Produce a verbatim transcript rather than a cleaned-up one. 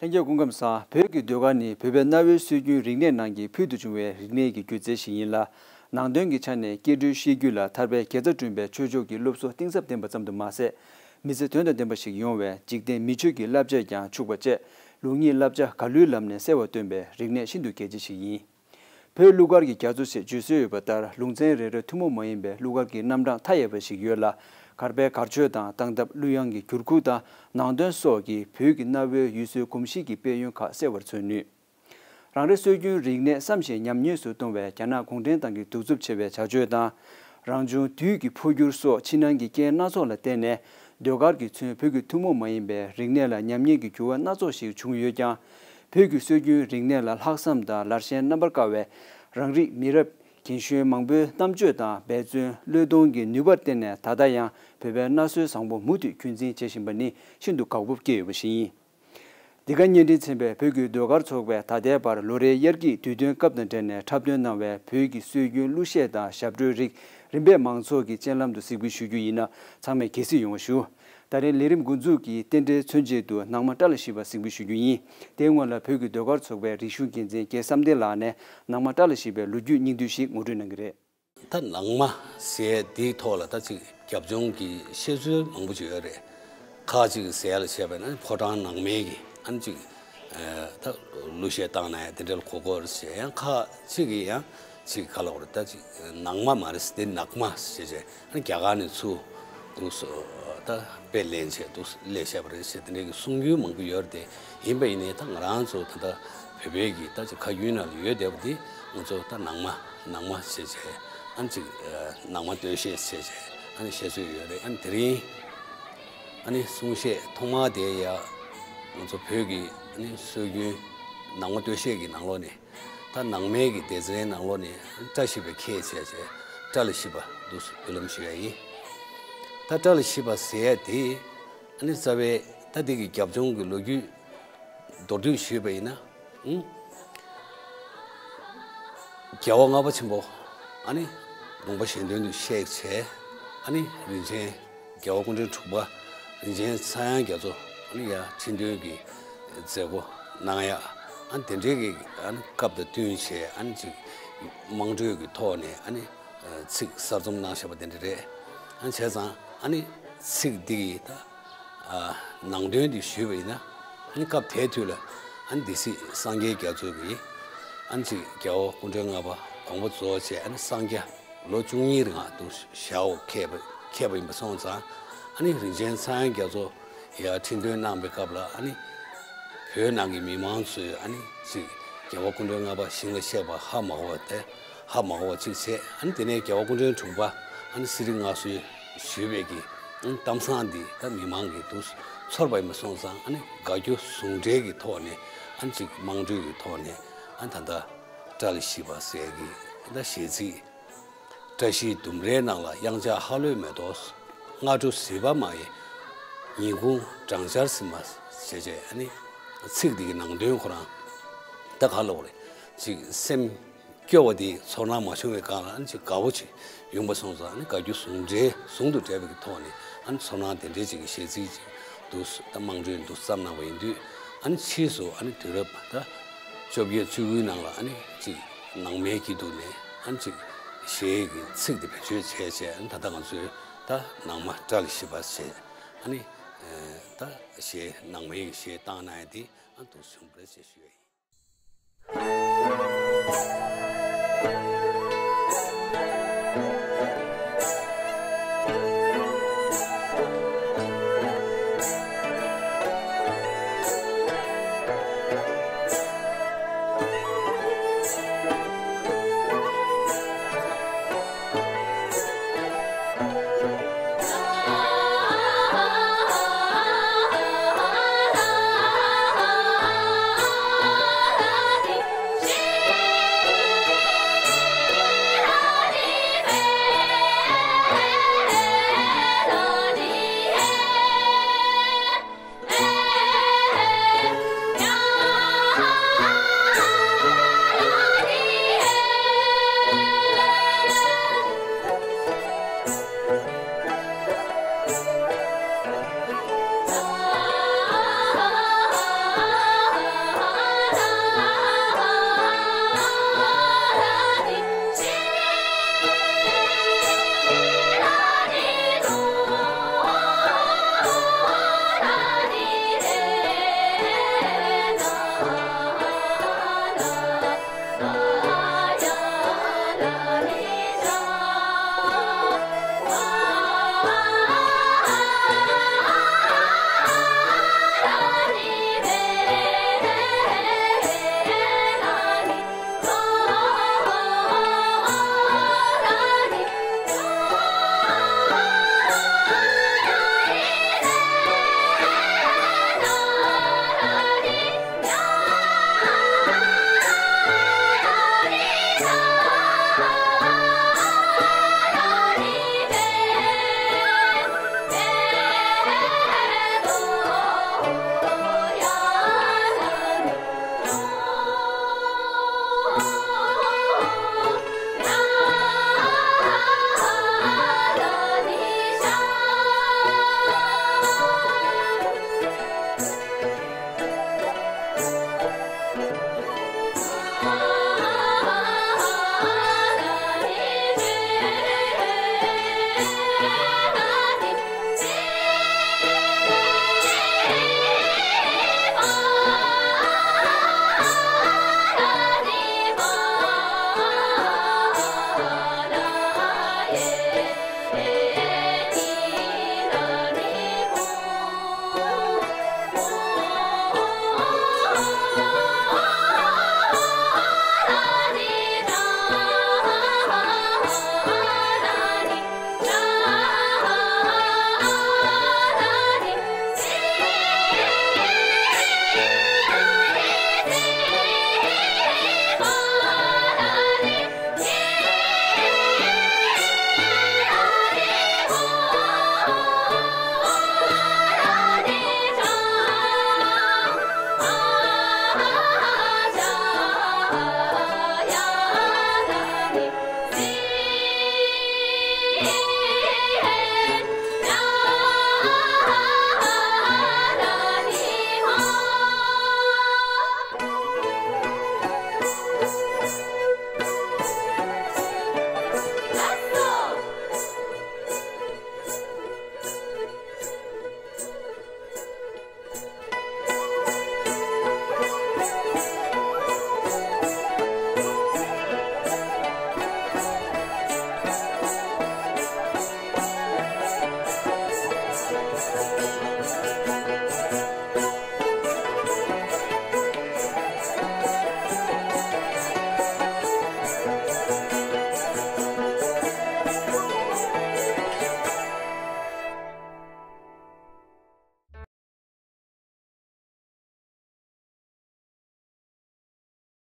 ལྷན་རྒྱས་སྐུ་ཁམས་བཟང་། བོད་ཀྱི་ཟློས་གར་ནི་བོད་པའི་གནའ་བོའི་སྲོལ་རྒྱུན་རིག་གནས་ནང་གི་ཕུལ་དུ་བྱུང་བའི་རིག་གནས་ཀྱི་སྒྱུ་རྩལ་ཞིག་ཡིན་ལ། ནང་དོན་གྱི་ཆ་ནས་སྐྱེ་འགྲོའི་གཤིས་རྒྱུད་ལ་ཐར་པའི་དགེ་རྩ་བསྐྲུན་པའི་ཆོས་ཕྱོགས་ཀྱི་སློབ་གསོ་གཏིང་ཟབ་ལྡན་པ་ཙམ་དུ་མ་ཟད། མི་ཚེ་དོན་དང་ལྡན་པ་ཞིག་ཡོང་བའི་འཇིག་རྟེན་མི་ཆོས་ཀྱི་བསླབ་བྱས་ཀྱང་ཕྱུག་པ་བཅས། ལུགས་གཉིས་བསླབ་བྱ་གར་ལུས་ལམ་ནས་གསལ་བར་སྟོན་པའི་རིག་གནས་ཤིན་ཏུ་གལ་ཆེ་ཞིག་ཡིན། བོད་གླུ་གར་གྱི་རྒྱ་མཚོ་ཞེས་བརྗོད་སྲོལ་ཡོད་པ་ལྟར། ལུང་ཚན་རེ་རེར་ཐུན་མོང་མ་ཡིན་པའི་གླུ་གར་གྱི་རྣམ་གྲངས་མཐའ་ཡས་པ་ཞིག་ཡོད་ལ། གར་པའི་གར་མཆོད་དང་སྟངས་སྟབས། གླུ་དབྱངས་ཀྱི་འགྱུར་ཁུག་དང་ནང་དོན་སོགས་ཀྱིས་བོད་ཀྱི་གནའ་བོའི་ཡུལ་སྲོལ་གོམས་གཤིས་ཀྱི་དཔལ་ཡོན་ཁག་གསལ་བར་མཚོན་ནུས། རང་རེའི་སྲོལ་རྒྱུན་རིག་གནས་བསམ་ཤེས་ཉམས་ཉེས་སུ་གཏོང་བའི་རྒྱ་ནག་གུང་ཁྲན་ཏང་གི་གདུག་རྩུབ་ཆེ་བའི་བྱ་སྤྱོད་དང་། རང་བྱུང་དུས་ཀྱི་འཕོ་འགྱུར་སོགས་ཕྱི་ནང་གི་རྐྱེན་སྣ་ཚོགས་ལ་བརྟེན་ནས། ཟློས་གར་གྱིས་མཚོན་བོད་ཀྱི་ཐུན་མོང་མ་ཡིན་པའི་རིག་གནས་ལ་ཉམས་ཉེས་ཀྱི་འགྱུར་བ་སྣ་ཚོགས་ཤིག་བྱུང་ཡོད་ཀྱང་། བོད་ཀྱི་སྲོལ་རྒྱུན་རིག་གནས་ལ་ལྷག་བསམ་དང་ལར་ཞེན་རྣམ་པར་དཀར་བའི་རང་རིགས་མི་རབས་རྒན་གཞོན་མང་པོའི་རྣམ་དཔྱོད་དང་འབད་བརྩོན་བློས་གཏོང་གི་ནུས་པར་བརྟེན་ནས། ད་ལྟ་ཡང་བོད་པའི་གནའ་སྲོལ་བཟང་པོ་མུ་མཐུད་རྒྱུན་འཛིན་བྱེད་བཞིན་པ་ནི་ཤིན་ཏུ་དགའ་སྤོབས་སྐྱེ་ཡོད་པ་ཞིག་ཡིན། འདི་ག་བརྙན་འཕྲིན་ཚན་པས་བོད་ཀྱི་ཟློས་གར་ཚོགས་པས་ད་ལྟའི་བར་ལོ་རེའི་དབྱར་སྐྱིད་དུས་སྟོན་སྐབས་དང་འབྲེལ་ནས་འཁྲབ་སྟོན་གནང་བའི་བོད་ཀྱི་སྲོལ་རྒྱུན་གླུ་གཞས་དང་ཞབས་བྲོའི་རིགས་རིམ་པས་མང་ཚོགས་ཀྱི་སྤྱན་ལམ་དུ་གཟིགས་འབུལ་ཞུ་རྒྱུ་ཡིན་ན། ཚང་མས་དགྱེས་གཟིགས་ཡོང་བ་ཞུ། ད་རེས་ལས་རིམ་འགོ་འཛུགས་ཀྱི་རྟེན་འབྲེལ་མཚོན་ཆེད་དུ་ནང་མ་བཀྲ་ལ་ཤིས་པ་གཟིགས་འབུལ་ཞུ་རྒྱུ་ཡིན། དེའི་སྔོན་ལ་བོད་ཀྱི་ཟློས་གར་ཚོགས་པའི་རིག་གཞུང་འགན་འཛིན་རྒྱལ་བསམ་གཏན་ལགས་ནས་ནང་མ་བཀྲ་ལ་ཤིས་པའི་ལོ་རྒྱུས་སྙིང་བསྡུས་ཤིག་ངོ་སྤྲོད་གནང་གི་རེད། ད་ནང་མ་ཟེར་དེའི་ཐོག་ལ་ད་ཅིག་རྒྱབ་ལྗོངས་ཀྱི་བཤད་ཚུལ་མང་པོ་ཅིག་ཡོད་རེད། ཁ་ཅིག་ཟེར་ཡ་ལ་བྱས་པ་ན་ཕོ་བྲང་ནང་མའི་གི་ཨ་ནི་ཅིག་ཨ་ད་གླུ་གཞས་བཏང་ན་ཡང་དེ་འདྲ་ལ་གོ་གོ་རེད་ཟེར། ཡང་ཁ་ཅིག་གིས་ཡང་ཅིག་ག་ལབ་དགོས་རེད། ད་ཅིག་ནང་མ་མ་རེད་ཟེར། དེ་ནག་མ་ཟེར་བྱས། ཨ་ནི་རྒྱ་གར་ནས་ཚུར་འདུག་སེ་ད་དཔེ་ལེན་བྱས་འདུག་སེ་ལས་བཤད་པ་རེད་ཟེར། དེ་འདྲའི་གི་གསུང་རྒྱུན་མང་པོ་ཡོད་རེད་དེ། ཡིན་པ་ཡིན་ནའི་ད་ང་རང་ཚོ་ད་ལྟ་བོད་པའི་གི་ད་ཅིག་ཁ་རྒྱུན་ནང་ལ་ཡོད་བསྡད་པ་འདི་ང་ཚོ་ད་ནང་མ་ནང་མ་བྱས་བྱས། ཨ་ནི་ཅིག་ནང་མ་སྟོད་གཞས་བྱས་བྱས། ཨ་ནི་བཤད་སྲོལ་ཡོད་རེད། ཨ་ནི་དེ་རིང་ཨ་ནི་གསུང་བཤད་ཐོག་མ་དེ་ཡ་ང་ཚོ་བོད་ཀྱི་ཨ་ནི་སྲོལ་རྒྱུན་ནང་མ་སྟོད་གཞས་ཀྱི་ནང་ལོགས་ནས། ད་ནང་མའི་གི་སྡེ་ཚན་ནང་ལོགས་ནས་བཀྲ་ཤིས་པའི་ཁེ་བྱས་བྱས་བཀྲ་ལ་ཤིས་པ་འདུག་སེ་འབུལ་ལམ་ཞུ་ཡ་ཡིན། ད་བཀྲ་ལ་ཤིས་པ་ཟེར་ཡ་དེ་ཨ་ནི་རྩ་བའི་ད་འདི་གི་རྒྱབ་ལྗོངས་ཀྱི་ལོ་རྒྱུས་མདོར་བསྡུས་ཞུས་པ་ཡིན་ན། ཨང་། རྒྱལ་བ་ལྔ་པ་ཆེན་པོ་ཨ་ནི་ལུང་པ་གཞན་དོན་དུ་གཤེགས་བྱས། ཨ་ནི་རིན་ཆེན་རྒྱལ་བ་སྐུ་ཕྲེང་དྲུག་པ་རིན་ཆེན་ཚངས་དབྱངས་རྒྱ་མཚོ་ཨ་ནི་ཡར་ཁྲི་འདོན་གྱི་མཛད་སྒོ་གནང་ཡག་ཨ་ནི་དེ་འདྲའི་གི་ཨ་ནི་སྐབས་དང་བསྟུན་བྱས། ཨ་ནི་ཅིག་དམངས་ཁྲོད་ཀྱི་ཐོག་ནས་ཨ་ནི་ཚིག་གསར་རྩོམ་གནང་བཞག་པ་དེ་འདྲ་རེད། ཨ་ནི་བྱས་ཙང་ཨ་ནི་ཚིག་འདི་གི་ད་ནང་དོན་འདི་ཞུས་པ་ཡིན་ན། ཨ་ནི་སྐབས་དེའི་དུས་ལ་ཨ་ནི་སྡེ་སྲིད་སངས་རྒྱས་རྒྱ་མཚོ་གིས་ཨ་ནི་ཅིག་རྒྱལ་བ་སྐུ་ཕྲེང་ལྔ་པ་དགོངས་པ་རྫོགས་བྱས། ཨ་ནི་སངས་རྒྱ་ལོ་བཅུ་གཉིས་རིང་ང་འདུག་ཞག་འོག་འཁེལ་བ་འཁེལ་བ་ཡིན་པ་སོང་ཙང་། ཨ་ནི་རིན་ཆེན་ཚངས་དབྱངས་རྒྱ་མཚོ་ཡར་ཁྲི་འདོན་གནང་བའི་སྐབས་ལ་ཨ་ནི་བོད་ནང་གི་མི་མང་ཚོས་ཨ་ནི་ཅིག་རྒྱལ་བ་སྐུ་ཕྲེང་ལྔ་པ་ཞིང་ལ་གཤེགས་པ་ཧ་མ་གོ་བ་དེ་ཧ་མ་གོ་བ་ཅིག་བྱས། ཨ་ནི་དེ་ནས་རྒྱལ་བ་སྐུ་ཕྲེང་དྲུག་པ་ཨ་ནི་གསེར་ཁྲི་མངའ་གསོལ་ཞུས་པའི་གི་ཨ་ནི་གཏམ་བཟང་འདི་ད་མི་མང་གིས་འདུག་ཚོར་བ་ཡིན་པ་སོང་ཙང་། ཨ་ནི་དགའ་སྐྱོ་ཟུང་འབྲེལ་གྱི་ཐོག་ནས་ཨ་ནི་ཅིག་དམངས་ཁྲོད་ཀྱི་ཐོག་ནས་ཨ་ནི་ད་ལྟ་བཀྲ་ལ་ཤིས་པ་ཟེར་གི་ད་གཞས་ཚིག་བཀྲ་ཤིས་ལྡུམ་རའི་ནང་ལ། གཡང་ཆགས་ཧ་ལོས་མེ་ཏོག་སྔ་དྲོ་བཟི་བ་མ་ཡིན། ཉིན་གུང་སྦྲང་ཆར་བཟི་མ་བྱས་བྱས། ཨ་ནི་ཚིག་འདི་གི་ནང་དོན་ཁོ་རང་ད་ག་ལབ་དགོས་རེད། ཅིག་སེམས་སྐྱོ་བ་འདི་ཚོར་སྣང་མ་བྱུང་བའི་སྒང་ལ་ཨ་ནི་ཅིག་དགའ་བོ་ཅིག་ཡོང་པ་སོང་ཙང་། ཨ་ནི་དགའ་སྐྱོ་ཟུང་འབྲེལ་ཟུང་དུ་འབྲེལ་བའི་གི་ཐོག་ནས་ཨ་ནི་ཚོར་སྣང་དེ་འདྲའི་ཅིག་གི་གཞས་ཚིག་ཅིག་འདུག་ད་དམངས་ཁྲོད་འདུག་བརྩམས་གནང་བ་ཡིན་དུས། ཨ་ནི་ཕྱིས་སུ་ཨ་ནི་དུས་རབས་ད་བཅོ་བརྒྱད་བཅུ་དགུའི་ནང་ལ་ཨ་ནི་ཅིག་ནང་མའི་སྐྱིད་སྡུག་ནས་ཨ་ནི་ཅིག་གཞས་ཀྱི་ཚིག་དེ་བེད་སྤྱོད་བྱས་བྱས། ཨ་ནི་ད་ལྟ་ང་ཚོས་ད་ནང་མ་བཀྲ་ལ་ཤིས་པ་ཞེས་ཨ་ནི་ད་གཞས་ནང་མའི་གཞས་བཏང་གནང་ཡ་དེ་ཨ་འདུག་བྱུང་བ་རེད་ཅེས་ཞུ་ཡ་ཡིན།